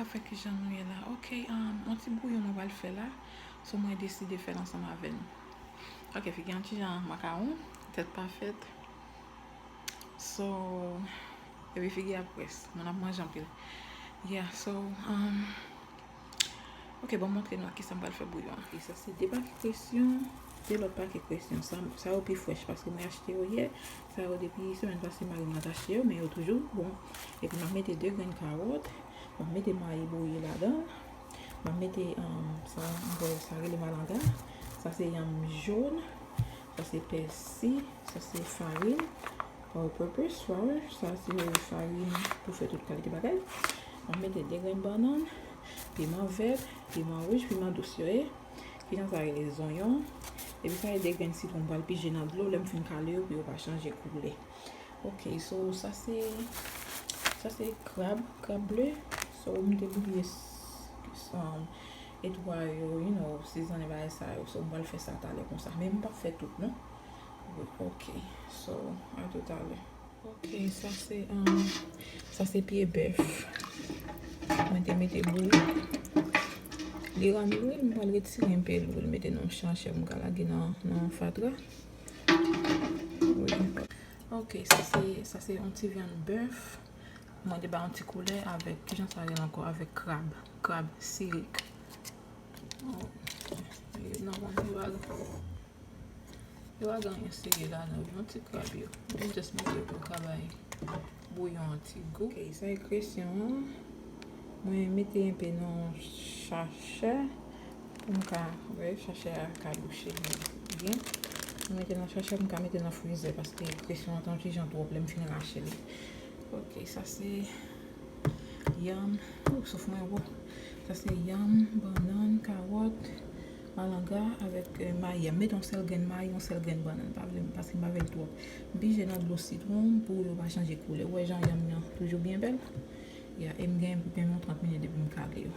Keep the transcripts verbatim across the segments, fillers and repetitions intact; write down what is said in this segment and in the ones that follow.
Sa fè kijan nou ye la. Ok, um, yon ti bouyon mwen pral fè la. So, mwen deside fè l ansanm avè nou. Ok, figi an ti jan makawon, tèt pa fèt. So, epi figi a près. Moun ap manje anpil. Yeah, so, um, ok, bon, montre nou ak kisa m pral fè bouyon an. E sa se de pakèt Cresyon, de lòt pakèt Cresyon. Sa, sa yo pi frèch paske mwen achte yo yè. Sa yo depi semèn pase mari m nan t achte yo, men yo toujou bon. Epi m ap mete de grenn kawòt. M ap mete mayi bouyi ladan. M ap mete, um, sa, m kwè sa rele malanga. Sa se yanm jòn. Sa se pèsi. Sa se farin. All purpose flour. Sa se farin pou fè tout kalite bagay. M ap mete de grenn bannann, piman vèt, piman wouj, piman dous yo ye. Kijan sa rele, zonyon. Epi sa e de grenn sitwon m pral pije nan dlo lè m fin kale yo pou yo pa chanje koulè. Ok, so sa se, sa se krab, krab ble. So m te bouye s- s- um, etwa yo, you know, sezonnen bagay sa yo. So m pral fè sa talè konsa. Men m p ap fè tout non. Wi, ok. So, a toutalè. Ok, sa se, um, sa se pye bèf. Mwen te mete bouyi. Li rann lwil, m pral retire enpe lwil, mete nan yon sachè pou m ka lage nan, nan fatra. Wi. Ok, sa se, sa se yon ti vyann bèf. Mwen te ba yon ti koulè avèk, kijan sa rele ankò, avèk krab. Krab sirik. Oh, non, mwen te ba Yo pa gen anyen serye ladan, yon ti krab yo. Mwen just mete yo pou yo ka bay bouyon an ti gou. Ok, sa e Cresyon an. Mwen mete enpe nan yon sachè pou m ka, wè, sachè a ka bouche byen. Mwen mete nan sachè pou m ka mete nan frizè paske Cresyon an te yon ti jan twòp lè m fin rache li. Ok, sa se yanm. Ou, souf mwen wo. Sa se yanm, bannann, kawòt, malanga avèk, eh, mayi a. M mete yon sèl grenn mayi, yon sèl grenn bannann. Pa vle, paske m pa vle l twòp. M pije nan dlo sitwon pou yo pa chanje koulè. Ou wè jan yanm nan toujou byen bèl? Ya, e m gen, m gen yon trant minit depi m kale yo.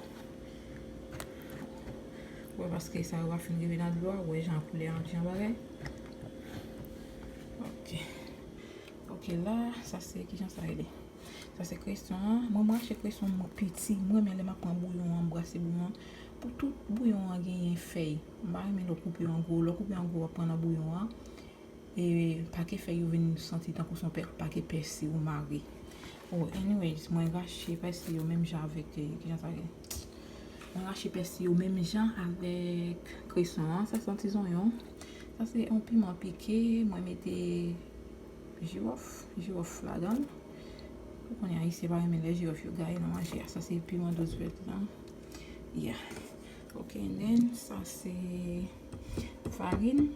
Ou wè, paske sa yo pa fin rive nan dlo a, ou wè jan koulè an, jan bagay. Ok. Ok, la, sa se, kijan sa rele? Sa se Cresyon an. Mwen, mwen achte Cresyon mwen piti. Mwen renmen lè m ap pran bouyon an, m brase bouyon an. Pou tout bouyon an genyen fèy. M pa renmen lè w koupe yo an gwo. Lè w koupe yo an gwo, w ap pran nan bouyon an. E pake fèy yo vin santi tankou se yon pè-, pake pèsi ou mare. Oh, anyways, mwen rache pèsi yo menm jan avèk, eh, kijan sa rele? Mwen rache pèsi yo menm jan avèk Cresyon an. Sa se yon ti zonyon. Sa se yon piman pike. Mwen mete jiwòf, jiwòf ladan l. Ou konnen Ayisyen pa renmen lè jiwòf yo gaye nan manje a. Sa se piman dous vèt lan. Yeah. Ok, and then sa se farin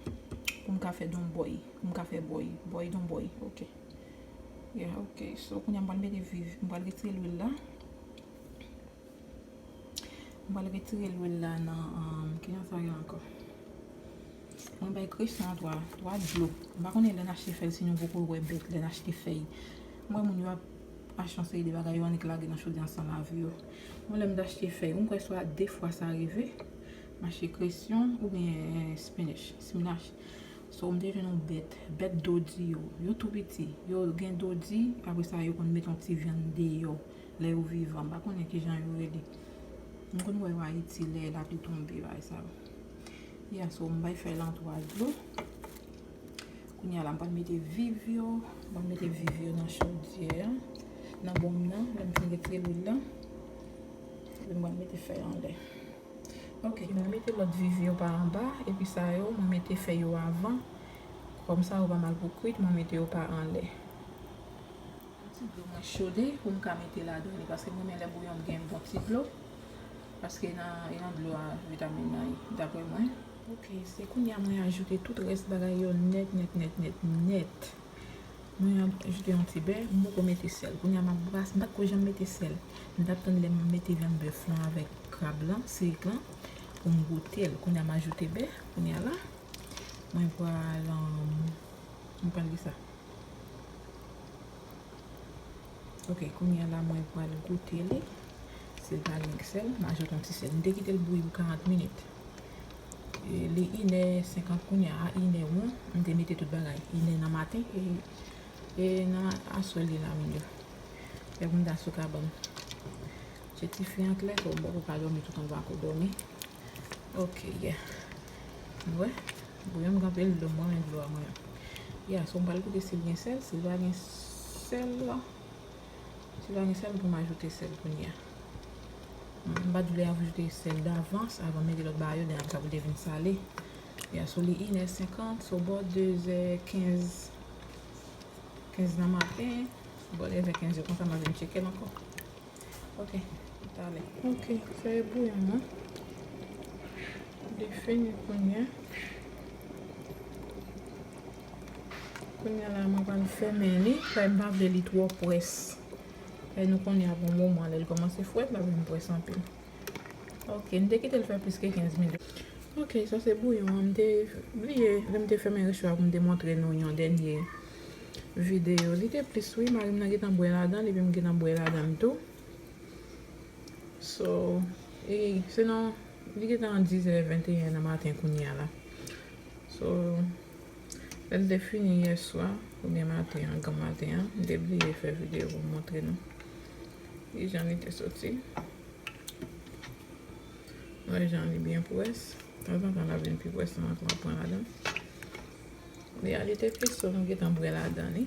pou m ka fè donbòy. Pou m ka fè bòy. Bòy donbòy. Ok. Yeah, ok. So, kounye a m pral mete viv. M pral retire lwil la. M pral retire lwil la nan, um, kijan sa rele ankò? Mwen bay Cresyon an twa, twa dlo. M pa konnen lè n achte fèy, si nou poko wè bèt lè n achte fèy. M wè moun yo ap achte yon seri de bagay, yo annik lage nan chodyè an san lave yo. Mwen, lè m t achte fèy, m kwè swa de fwa sa rive, m achte Cresyon oubyen spinach, spinach. So, m te jwenn yon bèt, bèt do di yo. Yo tou piti, yo gen do di, apre sa, yo konn met yon ti vyann deyò. Lè yo vivan, m pa konnen kijan yo rele. M konn wè yo Ayiti lè lapli tonbe, bagay sa yo. Yeah, so m bay fèy lan twa dlo. Kounye a la, m pral mete viv yo. M pral mete viv yo nan chodyè a, nan bonm nan. Lè m fin retire lwil lan, epi m pral mete fèy anlè. Ok, mwen mete lòt viv yo pa anba, epi sa yo, mwen mete fèy yo avan. Kòm sa yo pa mal pou kwit, mwen mete yo pa anlè. Ti dlo mwen chode pou m ka mete ladan li, paske mwen renmen lè bouyon m gen bon ti dlo, paske nan, e nan dlo a vitamin nan ye, daprè mwen. Ok, se kounye a mwen ajoute tout rès bagay yo nèt, nèt, nèt, nèt, nèt. Mwen ajoute yon ti bè, m poko mete sèl. Kounye a m ap brase, m pa t ko janm mete sèl. M t ap tann lè m mete vyann bèf lan avèk krab lan, sirik lan, pou m goute l. Kounye a m ajoute bè, kounye a la, mwen pral, um, mwen pral di sa. Ok, kounye a la mwen pral goute li. Si l pa gen sèl, m ajoute yon ti sèl. M te kite l bouyi pou karant minit. E, li inè senkant kounye a, inè won, m te mete tout bagay. Inè nan maten, e, e nan aswè li la, menm jan. Lè pou m ta sou kabann. Ti fi an klè, so m poko ka dòmi tout anvan kou dòmi. Ok, yeah. Nou wè, bouyon m gen anpil dlo, m renmen dlo a mwen. Yeah, so m pral goute si l gen sèl, si l pa gen sèl, si l pa gen sèl, pou m ajoute sèl kounye a. M pa t vle ajoute sèl davans avan m mete lòt bagay yo, depi sa pou te vin sale. Yeah, so li inè senkant, so bò dezè kenz, kenz nan maten, bò dezè kenz yo konsa, m a vin tcheke l ankò. Ok, talè. Ok, sa e bouyon an. Li fini kounye a. Kounye a la, mwen pral fèmen li, paske m pa vle li twò pwès. E nou konnen apre yon moman, lè l kòmanse frèt, l ap vin pwès anpil. Ok, m te kite l fè plis ke kenz minit. Ok, sa se bouyon an. M te bliye, lè m te fèmen recho a pou m te montre nou yon dènye videyo. Li te plis, wi, mari m nan gentan bwè ladan l, epi m gentan bwè ladan l tou. So, e, se nan, li gentan dizè venteyen nan maten kounye a la. So, lè l te fini yè swa, oubyen maten an, gran maten an, m te bliye fè videyo pou m montre nou kijan li te soti. Wè jan li byen pwès. Tanzantan, l ap vin pi pwès, m ap pran ladan. Li a, li te plis, so nou gentan bwè ladan li.